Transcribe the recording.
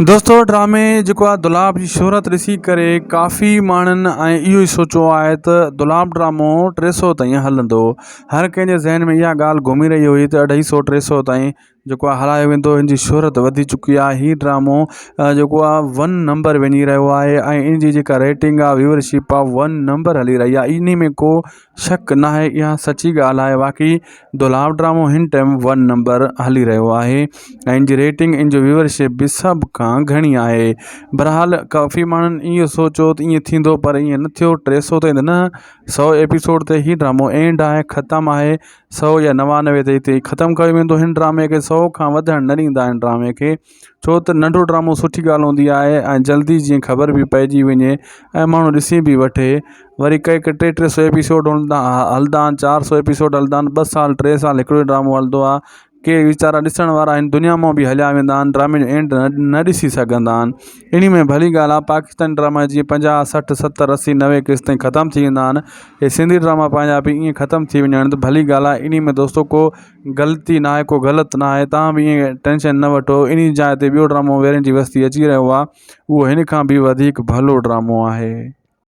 دوستو ڊرامي جيڪو آهي دولاب جي شهرت ڏسي ڪري ڪافي ماڻهن ۽ اهو ئي سوچيو آهي ته دولاب ڊرامو ٽي سو تائين هلندو. هر ڪنهن جي ذهن ۾ اها ڳالهه گهمي رهي هئي ته اڍائي سو ٽي سو تائين جيڪو آهي هلايو ويندو هن جي شهرت وڌي چڪي آهي هي ڊرامو جيڪو آهي ون نمبر وڃي رهيو آهي ۽ ان جي جيڪا ريٽنگ آهي ويورشپ آهي ون نمبر هلي رهي آهي انهي ۾ ڪو شڪ ناهي اها سچي ڳالهه آهي واقعي دولاب ڊرامو هن ٽائيم ون نمبر هلي رهيو آهي ۽ ان جي ريٽنگ ان جو ويورشپ به سڀ کان گهڻي آهي بهرحال ڪافي ماڻهن اهو سوچيو ته ائين ٿيندو پر ائين نه ٿيو ٽي سو تائين ته نه سو ايپيسوڊ تي هي ڊرامو اينڊ آهي ختم آهي سو يا 99 تي هتي ختم ڪيو ويندو هن ڊرامي کي سو کان وڌڻ نه ڏيندا هن ڊرامي کي ڇو ته ننڍو ڊرامو سٺي ڳالهه هوندي آهي ۽ جلدي جيئن خبر به پئجي وڃي ۽ ماڻهو ڏسي به وٺي وري ڪي ڪي ٽي ٽي سو ايپيسوڊ هوندا هلندا آهن 400 ايپيسوڊ هلندا آهن ٻه سال ٽي سال هڪڙو ئي ڊرامو هلندو آهي ڪي ويچارا ڏسڻ وارا آهن دنيا مان به هليا ويندا آهن ڊرامي جو اينڊ نه ڏسي سگهندا آهن انهي ۾ ڀلي ڳالهه آهي پاڪستاني ڊراما جيئن 50 60 70 80 90 قسط تائين ختم ٿي ويندا آهن هي سنڌي ڊراما پنهنجا به ائين ختم ٿي وڃڻ ته ڀلي ڳالهه آهي انهي ۾ دوستو ڪو غلطي ناهي ڪو غلط ناهي تان به ائين ٽينشن نه وٺو انهي جاء تي ٻيو ڊرامو ويرين جي وستي اچي رهيو آهي اهو هن کان به وڌيڪ ڀلو ڊرامو آهي.